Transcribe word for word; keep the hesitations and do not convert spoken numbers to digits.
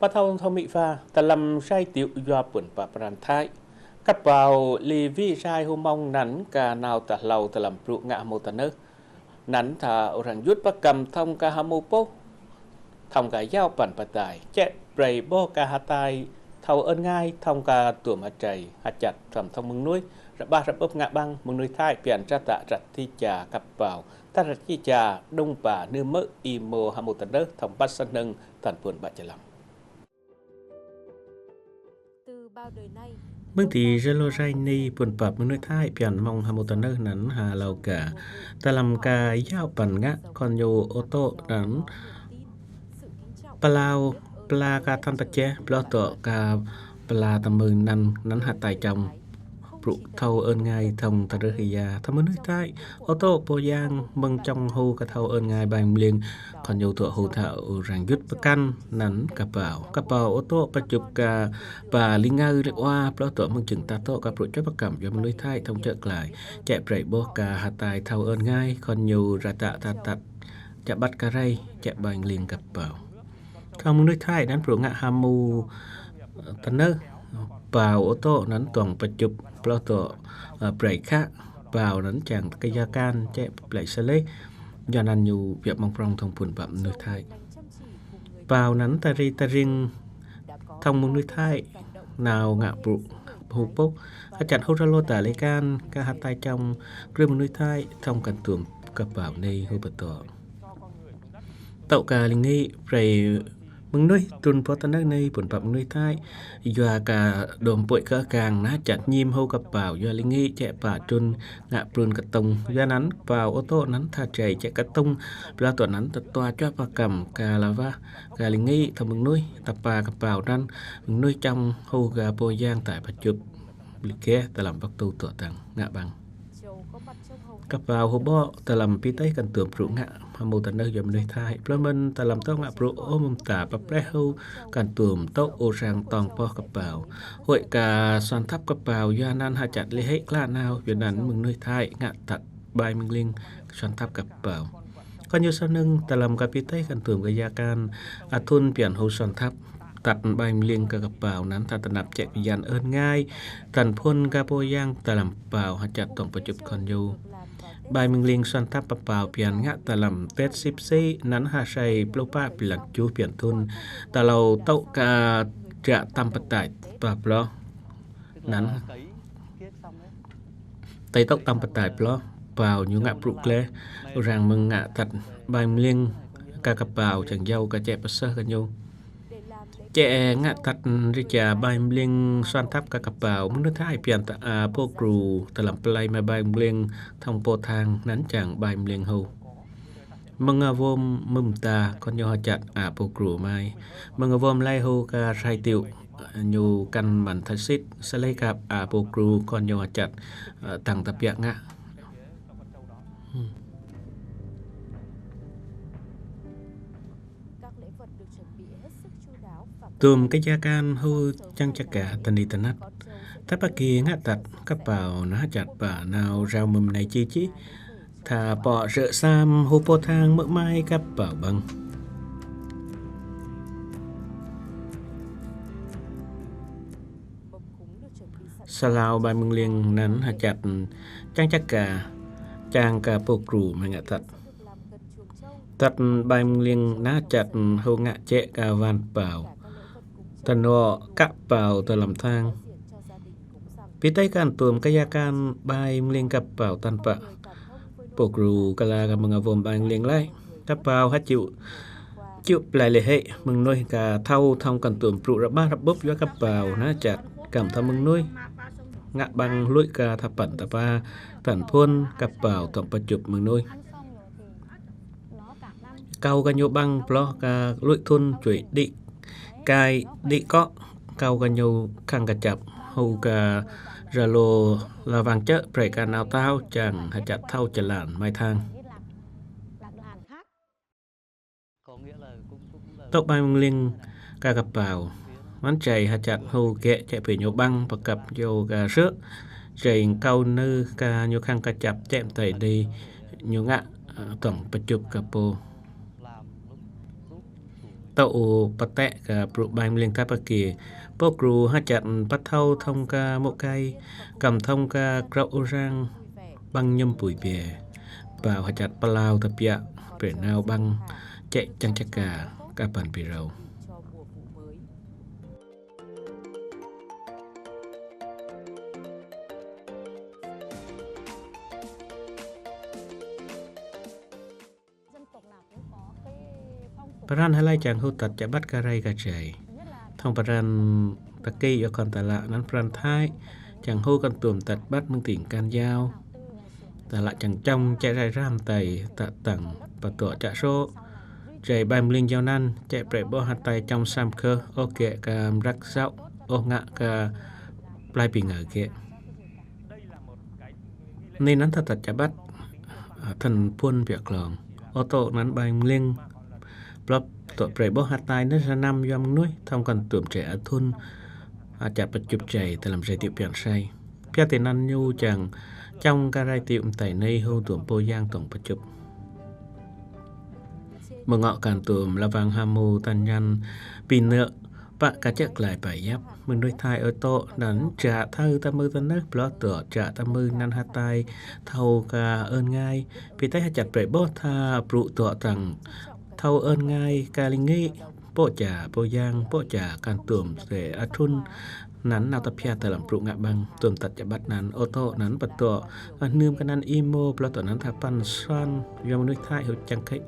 Pa thâu thâu mĭ va, ta lăm jai tiŭ yua pŭn pă pran Thái. Kăp pao li vĭ jai hô mông năn ka nao ta hlâo ta lăm brŭ ngă hmô ta nơh. Năn tha orang yut pơkăm thŏng ka hmô pôh, thŏng ka yao păn pơtai, čĕ brei ƀôh ka hơtai thâu ơn ngai, thŏng ka tuôm hơdrei hơčăt tăm thŏng mơnuih, rơbah rơbŭp ngă ƀăng mơnuih Thái pian ră tă ră ti ja kăp pao, ta ră ti ja đŭng pa nư mơ̆ i mô hmô ta nơh thŏng păt sa hnơ̆ng tăn pŭn ƀă čơlăm. Mơ̆ng ti jơ lô jai ni pŭn pap mơnuih Thái pian mông hmô ta nơh năn ha hlâo ka. Ta lăm ka yao păn ngă kon ñu ô tô năn pơlao pơla ka than pơčeh, pơlao tŏ ka pơla ta mơ̆ng năn, năn hơtai čăm brŭ thâu ơn ngai thŏng ta rơh hia. Thŏng mơnuih Thái, ô tô pô yang mơ̆ng čŏng hô ka thâu ơn ngai bai mling, kon ñu tŏ hô tha orang yut pơkăn năn kăp pao. Kăp pao ô tô pơčŭp ka pa li ngơi li ua, pơlao tŏ mơ̆ng jưng ta tŏ ka brŭ čuă pơkăm yua mơnuih Thái thŏng čơ̆ klai. Čĕ brei ƀôh ka hơtai thâu ơn ngai, kon ñu ră tă tăt tăt, čă ƀăt ka rei, čĕ bai ngling kăp pao. Thŏng mơnuih Thái năn brŭ ngă hmô ta nơh, pao ô tô năn tuang pơčŭp, pơlao tŏ, ơ, brei khă, pao năn čang ka ya kan, čĕ plei sa leh, yua năn ñu biă mông prong thŏng pŭn pap mơnuih Thái. Pao năn ta ri ta ring thŏng mơnuih Thái nao ngă brŭ hmô pôh, hơčăt hô ră lô ta leh kan, ka hơtai čăm krư̆ mơnuih Thái thŏng kăn tuôm kăp pao ni hô pơtô. Tŏ ka li ngĭ brei mơnuih trŭn pô ta nơh ni pŭn pap mơnuih Thái. Yua ka đôm pui kơ kang nă čăt ñim hô kăp pao yua li ngĭ čĕ pa trŭn ngă prŭn kơtŭng. Yua năn pao ô tô năn tha jai čĕ kơtŭng. Pơlao tŏ năn ta tua čuă pơkăm ka la va ka li ngĭ thŏng mơnuih ta pa kăp pao năn mơnuih čăm hô ka pô yang tai pơčŭp. Bli keh ta lăm păk tu tŏ tăng ngă ƀăng. Kăp pao hô ƀô̆ ta lăm pi tơi kăn tuôm brŭ ngă hmô ta nơh yua mơnuih Thái. Pơlơ̆ mơ̆n ta lăm tŏ ngă brŭ ôh mơ̆ng ta pơpleh hô kăn tuôm tŏ orang tŏng pơh kăp pao. Hơi ka suan thăp kăp pao yua năn hơčăt leh hĕ kla nao yua năn mơnuih Thái ngă tăt bai mling suan thăp kăp pao. Kon ñu sa hnơ̆ng ta lăm ka pi tơi kăn tuôm ka ya kan, a thŭn pian hô suan thăp tăt bai mling ka kăp pao năn tha ta năp čĕ pian ơn ngai, tăn phŭn ka pô yang ta lăm pao hơčăt tuang pơčŭp kon ñu. Bai mling suan thăp kăp pao pian ngă ta lăm Tết Sip Sĭ năn ha sai plô pă blan juh pian thŭn, ta lâo tŏ ka jă tăm pơtai pa ploh năn tơi tŏ tăm pơtai ploh, pao ñu ngă brŭ gleh, orang mơ̆ng ngă tăt bai mling ka kăp pao čang yau ka čĕ pơsơh ka ñu. Čĕ ngă tăt ri ja bai mling suan thăp ka kăp pao, mơnuih Thái pian ta a pô kru ta lăm plei mă bai mling thŏng pô thang năn čang bai mling hô. Mơ̆ng a wôm mơ̆ng ta kon ñu hơčăt a pô kru mai. Mơ̆ng a wôm lei hô ka sai tiŭ ñu kăn măn tha sĭt, sa leh kăp a pô kru kon ñu hơčăt, ơ, tăng ta piă ngă. Tuôm ka ya kan hô čang čă ka ta ni ta năt. Ta pă ki ngă tăt kăp pao nă hơčăt pa nao rao mơ̆ng nai či či. Tha pŏ sơ̆ sam hô pô thang mơ̆ mai kăp pao ƀăng. Sa hlao bai mling năn hơčăt čang čă ka, čang ka pô kru mai ngă tăt. Tăt bai mling nă hơčăt hô ngă čĕ ka van pao. Ta nŏ kăp pao ta lăm thang. Pi tơi kăn tuôm ka ya kan bai mling kăp pao tăn pă. Pô kru ka la ka mơ̆ng a wôm bai mling lei. Kăp pao hă čiu, čiu plei leh hĕ mơnuih ka thâu thŏng kăn tuôm brŭ rơbah rơbŭp yua kăp pao nă hơčăt kăm thŏng mơnuih ngă ƀăng lui ka tha păn ta pa tăn phŭn kăp pao tuang pơčŭp mơnuih. Kâo ka ñu ƀăng ploh ka lui thŭn čuê đĭ kai đĭ kŏ, kâo ka ñu khăng kơčăp hô ka Zalo la wang čơ̆ brei ka nao tao čang hơčăt thâu čơlan mai thang. Tŏ bai mling ka kăp pao. Măn čai hơčăt hô gĕ čĕ pê ñu ƀăng pơkăp ñu ka sơ̆. Čai kâo nư ka ñu khăng kơčăp čĕ mơtai đi ñu ngă, ơ, tuang pơčŭp ka pô. Tâu ôh pă tĕ kơ bruă ƀai mling ta pă kê, pô gru hơchăt pă thâo thông kơ mŏ kai, kăm thông kơ krao ôh rang ƀăng nhŭm pui bia, pă hơchăt pơlao tơbiă, brei nao ƀăng, čĕ čăng čă ka, kơ păn bi râu. Pran hơ lai čang hô tăt čă băt kơ rai kơ jai. Thông pran ta kê yua kon tơlă năn pran Thái, čang hô kăn tuôm tăt băt mơ̆ng tỉnh Can Giao. Tơlă čang čŏng čĕ rai ram tay tơtăng pơtŏ čă sô. Jai ƀai mling jao năn, čĕ brei ƀô̆ hơtai čŏng săm khơ, ôh gĕ kơ mrăk sŏ, ôh ngă kơ plai pi ngă gĕ. Nê năn tơtăt čă băt, a, thân phun biă klong. Ô tô năn ƀai mling. Blŏp tŏ brei ƀô̆ hơtai năn sa năm yua mơnuih, thông kăn tuôm jai a thun, a, čăt pơčŭp jai, tơlăm jai tiŏ pian sai. Pia tê năn ñu čang, čŏng kơ rai tiŏ mơtai nê hô tuôm pô yang tŏng pơčŭp. Mơ̆ng ngŏ kăn tuôm la vang ha mô tăn nhăn, pi nơ̆, pă kơ čĕ glai pai yăp, mơnuih Thái ơi tô, năn čă thâo ta mưh ta nơh, blŏ tŏ čă ta mưh năn hơtai, thâo kơ ơn ngai, pi tĕ hơchăt brei ƀô̆ tha bruă tŏ tăng, thâo ơn ngai kơ ling ngĭ, pô čă, pô yang, pô čă kăn tuôm tê a thun, năn nao ta pia tơlăm bruă ngă ƀăng, tuôm tăt čă băt năn, ô tô năn pơtŏ, a, hnưm kơ năn i mô, blŏ tŏ năn tha păn suan, yua mơnuih Thái hô čang khĕ,